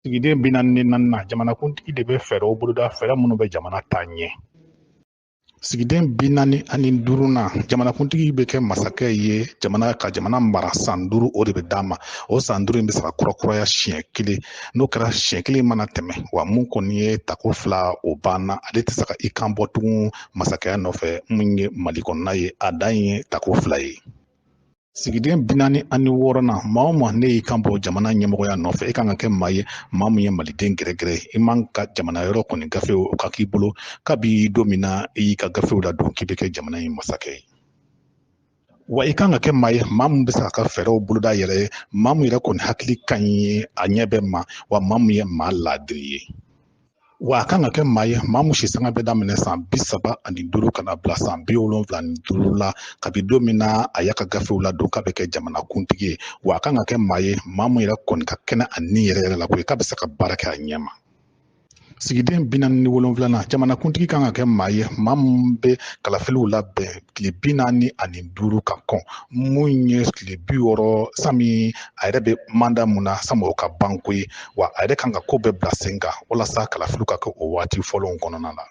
Sigiden 44nan, jamanakuntigi de bɛ fɛɛrɛw boloda, fɛɛrɛ minnu bɛ jamana taa ɲɛ. Sigiden 45nan, jamanakuntigi bɛ kɛ masakɛ ye jamana ka jamana mara san 5, o de bɛ d'a ma. O san 5 in bɛ se ka kurakuraya siɲɛ kelen. N'o kɛra, siɲɛ kelen mana tɛmɛ, wa mun kɔni ye tako 2, o banna, ale tɛ se ka i kan bɔ tugun masakɛya nɔfɛ. Mun ye Mali kɔnɔna ye, a dan ye tako 2 ye. Sigiden 46nan, maa o maa ne y'i kan bɔ jamana ɲɛmɔgɔya nɔfɛ, e kan ka kɛ maa ye, maa mun ye maliden gɛrɛgɛrɛ ye. I man ka jamana yɔrɔ kɔni gafew o ka k'i bolo kabi don min na i y'i ka gafew ladon k'i bɛ kɛ jamana in masakɛ ye. Wa i kan ka kɛ maa ye, maa mun bɛ se ka fɛɛrɛw boloda yɛrɛ ye, maa mun yɛrɛ kɔni hakili ka ɲi ye, a ɲɛ bɛ ma, wa maa mun ye maa laadiri ye. Wa a kan ka kɛ maa ye, maa mun si sanga bɛ daminɛ san 35 ka na bila san 75 la, kabi don min na a y'a ka gafew ladon k'a bɛ kɛ jamana kuntigi ye. Wa a kan ka kɛ maa ye, maa mun yɛrɛ kɔni ka kɛnɛ a ni yɛrɛ yɛrɛ la koyi, k'a bɛ se ka baara kɛ a ɲɛ ma. Sigiden 47nan, jamanakuntigi kan ka kɛ maa ye, maa mun bɛ kalafiliw labɛn tile 45 ka kɔn mun ye tile 60 sami a yɛrɛ bɛ manda mun na sami o ka ban ko ye. Wa a yɛrɛ kan ka ko bɛɛ bila sen kan walasa kalafiliw ka kɛ o waati fɔlenw kɔnɔna na.